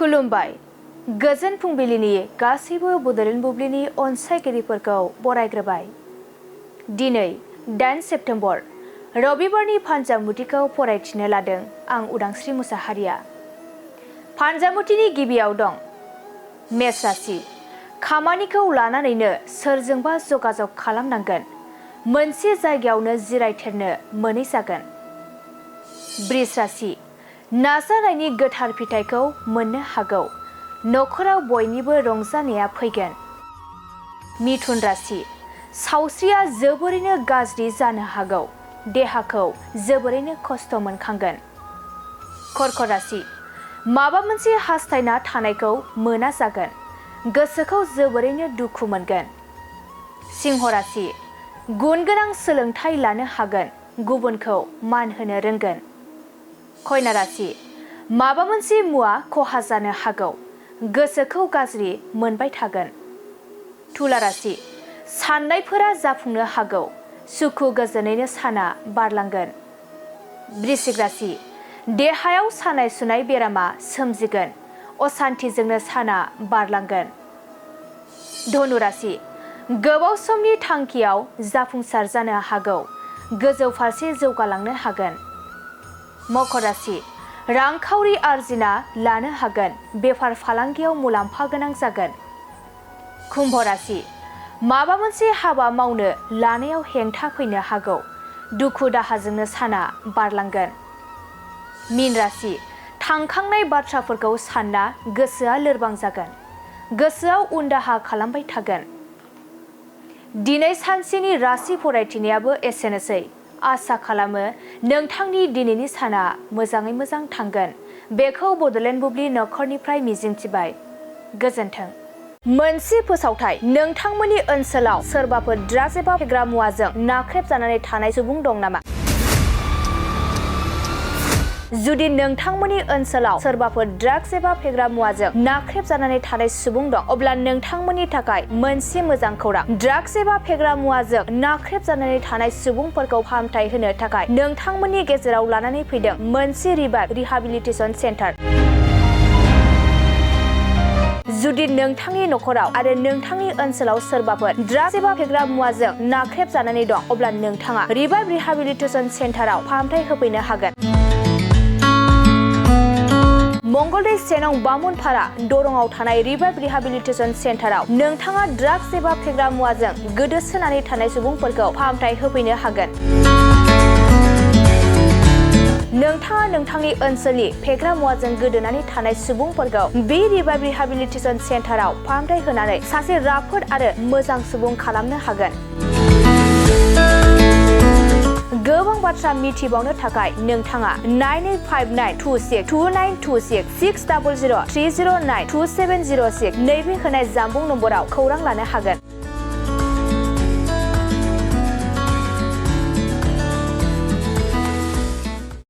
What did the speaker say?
खुलुमबाय गोजोन फुंबिलिनि गासैबो बड'लेण्ड बुब्लिनि अनसायगिरिफोरखौ बरायग्रोबाय। दिनै 8 सेप्तेम्बर रबिबारनि फानजामुथिखौ फरायथिनो लादों आं उदांस्रि मुसाहारिया। फानजामुथिनि गिबियाव दं मेष राशि। खामानिखौ लानानैनो सोरजोंबा जगाजग खालामनांगोन, मोनसे जायगायावनो जिरायथेरनो मोनै जागोन। बृष राशि। नाजानायनि गोथार फिथाइखौ मोननो हागौ, नखराव बयनिबो रंजानाया फैगोन। मिथुन राशि। सावस्रिया जोबोरैनो गाज्रि जानो हागौ, देहाखौ जोबोरैनो खस्थ' मोनखांगोन। कर्क राशि। माबा मोनसे हास्थायना थानायखौ मोना जागोन, गोसोखौ जोबोरैनो दुखु मोनगोन। सिंह राशि। गुन गोनां सोलोंथाइ लानो हागोन, गुबुनखौ मान होनो रोंगोन। कन्या राशि। माबा मोनसे मुवा खहा जानो हागौ, गोसोखौ गाज्रि मोनबाय थागोन। तुला राशि। साननायफोरा जाफुंनो हागौ, सुखु गोजोनैनो साना बारलांगोन। वृश्चिक राशि। देहायाव सानाय सुनाय बेरामा सोमजिगोन, असान्थिजोंनो साना बारलांगोन। धनु राशि। गोबाव समनि थांखियाव जाफुंसार जानो हागौ, गोजौ फारसे जौगालांनो हागोन। मकर राशि। रांखावरि आरजिना लानो हागोन, बेफार फालांगियाव मुलाम्फा गोनां जागोन। कुम्भ राशि। माबा मोनसे हाबा मावनो लानायाव हेंथा फैनो हागौ, दुखु दाहाजोंनो साना बारलांगोन। मीन राशि। थांखांनाय बाथ्राफोरखौ सानना गोसोआ लोरबां जागोन, गोसोआव उनदाहा खालामबाय थागोन। दिनै सानसेनि राशि फरायथिनायाबो एसेनोसै। आसा खालामो नोंथांनि दिनैनि साना मोजाङै मोजां थांगोन, बेखौ बड'लेण्ड बुब्लि नखरनिफ्राय मिजिंथिबाय। गोजोन्थों। मोनसे फोसावथाय। नोंथांमोननि ओनसोलाव सोरबाफोर ड्राग्स एबा फेग्रा मुवाजों नाख्रेबजानानै थानाय सुबुं दं नामा? जुदि नोंथांमोननि ओनसोलाव सोरबाफोर ड्राग्स एबा फेग्रा मुवाजों नाख्रेबजानानै थानाय सुबुं दं, अब्ला नोंथांमोननि थाखाय मोनसे मोजां खौरां। ड्राग्स एबा फेग्रा मुवाजों नाख्रेबजानानै थानाय सुबुंफोरखौ फाहामथाय होनो थाखाय नोंथांमोननि गेजेराव लानानै फैदों मोनसे रिहाबिलिटेसन सेन्टार। जुदि नोंथांनि नखराव आरो नोंथांनि ओनसोलाव सोरबाफोर ड्राग्स एबा फेग्रा मुवाजों नाख्रेबजानानै दं, अब्ला नोंथाङा रिहाबिलिटेसन सेन्टाराव फाहामथाय होफैनो हागोन। मंगलदै 1 नं बामोनपारा दरंआव थानाय रिहाबिलिटेसन सेन्टाराव नोंथाङा ड्राग्स एबा फेग्रा मुवाजों गोदोसोनानै थानाय सुबुंफोरखौ फाहामथाय होफैनो हागोन। नोंथाङा नोंथांनि ओनसोलनि फेग्रा मुवाजों गोदोनानै थानाय सुबुंफोरखौ बे रिहाबिलिटेसन सेन्टाराव फाहामथाय होनानै सासे राफोद आरो मोजां सुबुं खालामनो हागोन। गोबां बाथ्रा मिथिबावनो थाखाय नोंथाङा 9859262926 60030927706 नैबे होनाय जानबुं नम्बराव खौरां लानो हागोन।